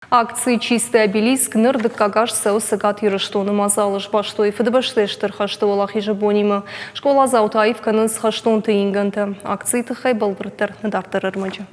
Акци «Чистый обелиск» ныр дыккаг аз цӕуы Цӕгат Ирыстоны. Мадзалы сбастой Фыдыбӕстӕйы Стыр хӕсты Уӕлахизы бонимӕ. Скъоладзаутӕ аив кӕнынц хӕстонты ингӕнтӕ. Акцийы тыххӕй бӕлвырддӕр дарддӕр ӕрмӕджы.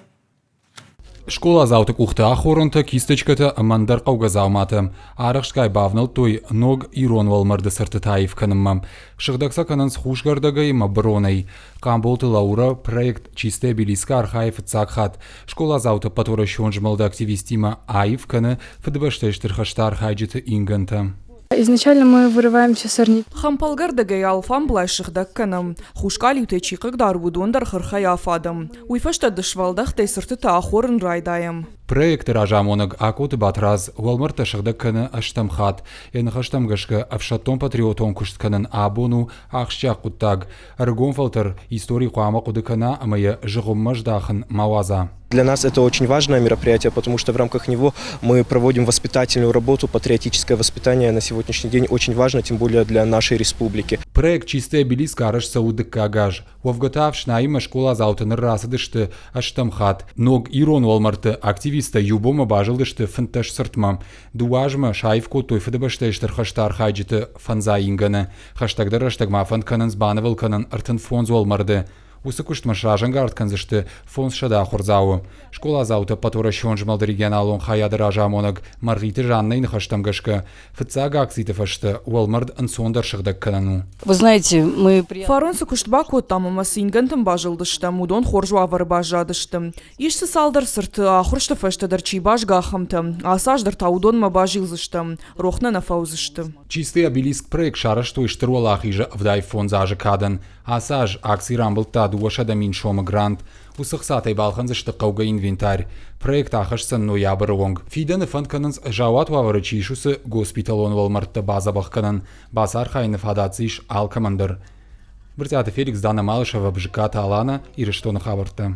Скъоладзауты къухты ахорӕнтӕ, кисточкӕтӕ ӕмӕ ӕндӕр хъӕугӕ дзауматӕ арӕхстгай бавнӕлдтой ног ирон уӕлмӕрды цыртытӕ аив кӕнынмӕ. Сыгъдӕг сӕ кӕнынц хусгӕрдӕгӕй ӕмӕ быронӕй. Хъамболты Лаура проект «Чистая обелиска» архайы фыццаг хатт. Скъоладзауты ӕппӕтуӕрӕсеон змӕлды активисттимӕ аив кӕны Фыдыбӕстӕйы Стыр хӕсты архайджыты ингӕнтӕ. Изначально мы вырываем все сорняки. Хӕмпӕлгӕрдӕгӕй алфамблай сыгъдӕг кӕнӕм. Хус къалиутӕй чи хъыгдары, уыдон дӕр хырхӕй афадӕм. Уый фӕстӕ дысвӕлдӕхтӕй цыртытӕ ахорын райдайӕм. Проекты разамонӕг Акъоты Батрадз уӕлмӕрдтӕ сыгъдӕг кӕны ӕстӕм хатт. Йӕ ныхӕстӕм гӕсгӕ, ӕфсӕддон-патриотон куыст кӕнын абон у ахсджиаг хъуыддаг. Ӕрыгон фӕлтӕр истори хъуамӕ хъуыды кӕна ӕмӕ йӕ зыгъуыммӕ здахын ма уадза. Для нас это очень важное мероприятие, потому что в рамках него мы проводим воспитательную работу, патриотическое воспитание на сегодняшний день очень важно, тем более для нашей республики. Проект «Чистая обелиск» арӕзт цӕуы дыккаг аз. Уӕвгӕ та ӕфснайынмӕ скъоладзаутӕ ныр рацыдысты ӕстӕм хатт. Ног ирон уӕлмӕрдты активисттӕ иу бонмӕ базылдысты 15 цыртмӕ. Дыууӕ азмӕ саив кодтой Фыдыбӕстӕйы Стыр хӕсты архайджыты фӕндзай ингӕны. Хӕстӕгдӕр рӕстӕг ма фӕнд кӕнынц банывыл кӕнын 35 уӕлмӕрды. Уыцы куыстмӕ сразӕнгард кӕндзысты 500 ахуырдзауы. Скъоладзауты ӕппӕтуӕрӕсеон змӕлды регионалон хайады разамонӕг Мӕргъиты Жаннӕйы ныхӕстӕм гӕсгӕ, фыццаг акциты фӕстӕ уӕлмӕрд ӕнцондӕр сыгъдӕг кӕнӕн у. Вы знаете, мы Фарон цы куыст бакодтам ӕмӕ цы ингӕнтӕм базылдыстӕм, уыдон хорз уавӕры баззадысты. Ис дзы цалдӕр цырты, ахуырсты фӕстӕ дӕр чи базгӕ, ахӕмтӕ. Ацы аз дӕр та уыдонмӕ базилдзыстӕм, рох нӕ нӕ фӕуыдзысты. Чистый обелиск проект сарӕзтой Стыр Уӕлахизы 75 азы кадӕн. Ацы аз акци рамбылдта 200 000 сомы грант. Уыцы хцатӕй балхӕндзысты хъӕугӕ инвентарь. Проект ахӕсдзӕн ноябры онг. Фидӕны фӕнд кӕнынц заууат уавӕры чи ис, уыцы госпиталон уӕлмӕрдтӕ бадзӕбӕх кӕнын. Бацархайыны фадат дзы ис алкӕмӕн дӕр. Брытъиаты Феликс, Дана Малышева, Бжыккаты Алана, Ирыстоны хабӕрттӕ.